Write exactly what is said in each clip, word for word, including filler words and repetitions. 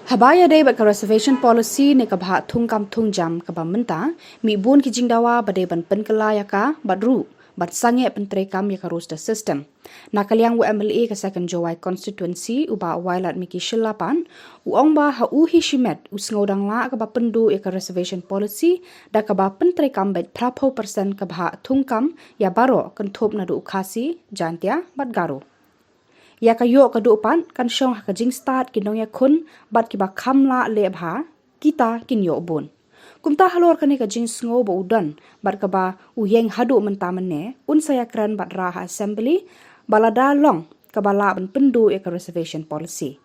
Haba ïadei bad ka reservation policy ne ka bhah thungkam thungjam kaba mynta, mih bun ki jingdawa ba dei ban pynkylla ïa ka bad ruh ban sangeh pyntreikam ïa ka roster system. Na ka liang u M L A ka Second Jowai Constituency, u Bah Wailadmiki Shylla pat, u ong ba ha u hi shimet u sngew dang lah kaba pynduh ïa ka reservation policy da kaba pyntreikam beit phra phew percent ka bhah thungkam ïa baroh, kynthup naduh u Khasi, Jaintia bad Garo. Ïa ka ïoh ka duh pat kan shong ha ka jingstad ki nongïakhun bad kiba kham lah leh bha, kita kin ïoh bun. Kumta halor kane ka jingsngew ba u don bad kaba u ïeng haduh mynta mynne, un sa ïakren bad rah ha Assembly ba lada long kaba lah ban pynduh ïa ka reservation policy.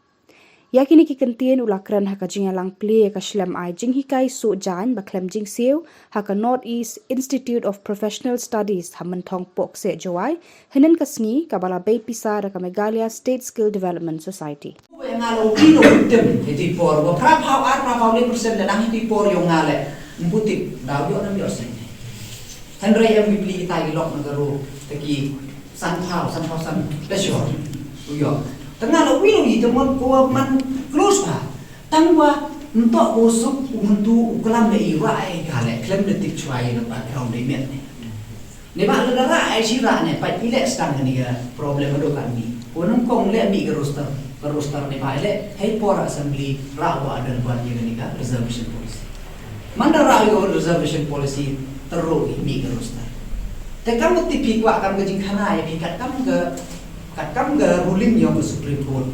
Ïa kine ki kyntien u la kren ha ka jingïalang plie ïa ka shlem ai jinghikai suh jaiñ ba khlem jingsiew ha ka North East Institute of Professional Studies ha Mynthong Pohkseh, Jowai, hynnin ka sngi kaba la bei pisa da ka Meghalaya State Skill Development Society. Nga la u kino u tem hiti por wa phra phaw ar phra phaw le percent da dang hiti por yong nga le. Mputik daw yo nam yo sen. Hynrei em bibli kita ki lok na ka ru ta ki san phaw san phaw san ta shor. U yo. Tang nga la wi wi ta mon ko man close pha. Tang wa ntok ko suk u mentu u kelam le i wa ai ka le klem de tik chwa i na background de met ne. Ne ba lada rah ai shi rah ne pat i leh stang kani ka problem ado kani. Ko nyngkong leh mih ka roster, ka roster ne ba i leh hei por assembly rah wa adan ban ïa kani ka reservation policy. Manda rah ïa ka reservation policy teruk i mih ka roster. Te kam ka tipi kwah kam ka jingkhana ïa phi kat kam ka, kat kam ka ruling ïong ka Supreme Court.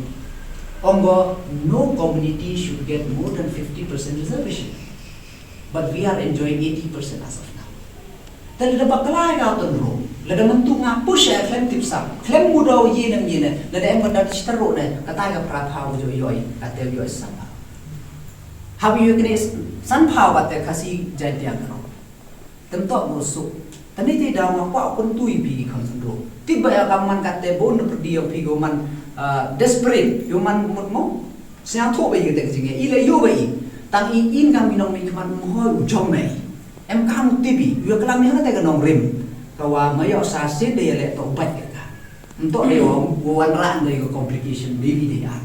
Ong ko no community should get more than fifty percent reservation. But we are enjoying eighty percent as of now. Te lada bakla ïa ka ton ro, lada mentu nga push ïa khlem tip sap, khlem mudaw ïa nang ïa ne, lada em ka dat shi taro ne, kata ka phra phaw jo ïoi, kata ïoi sap. Hab ïoi kene san phaw ba te Khasi Jaintia ka ro. Tem tok go suk. Tani te daw nga kwah pun tui pi ki kham sendro. Tip ba ïa ka man kata bon na perdi ïa pi go man, ah, desperate, ïa man mut mo. Siang tho ba ïa kata ka jingeh, i le ïa ba i. Tang i in kam i nong mi khmat mo hoi u jong na i. Em kam tibi, ïa kelam ïa kata ka nong rim. Ka wa ma ïa sa sin de ïa le to bat ka ka. Ntok de ong, wan ran de ka complication, de bi de ar.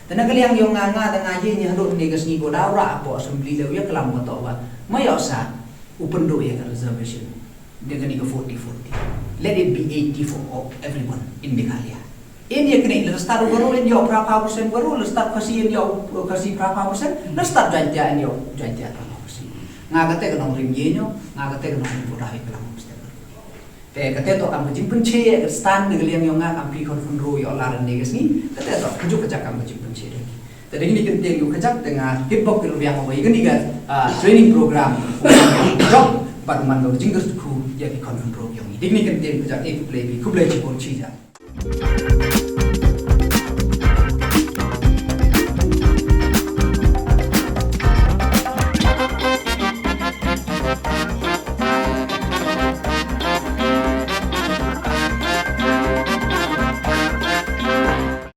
Tana ka liang ïa nga nga tang nga ïa nya dot ne ka sngi ko daw ra po assembly de ïa kelam ko to ba. Ma ïa sa, u pynduh ïa ka reservation. Dia kane ka forty forty. Let it be eighty for all, everyone in Meghalaya. In ïa kane, lada stad u Garo in ïa phra phaw percent Garo, lada stad Khasi in ïa Khasi phra phaw percent, lada stad Jaintia in ïa Jaintia phra phaw percent. Nga kata ka nong rim ïa nyo, nga kata ka nong rim bodah ïa ka lang percent. Te kata to kam ka jingpynche, ka stand na ka liang ïa nga kam pi khon khon ro ïa lar ne ka sngi, kata to ka juk ka jak kam ka jingpynche. Te dei kini kyntien ïa u kajak te nga tip bok ki ruh biang ba ïa kani ka, ah, training program. Jok bad man ka jingkyrkhu ïa ki khon khynroo ïong. Dei kini kyntien kajak, eh, khublei, khublei chibun chijak.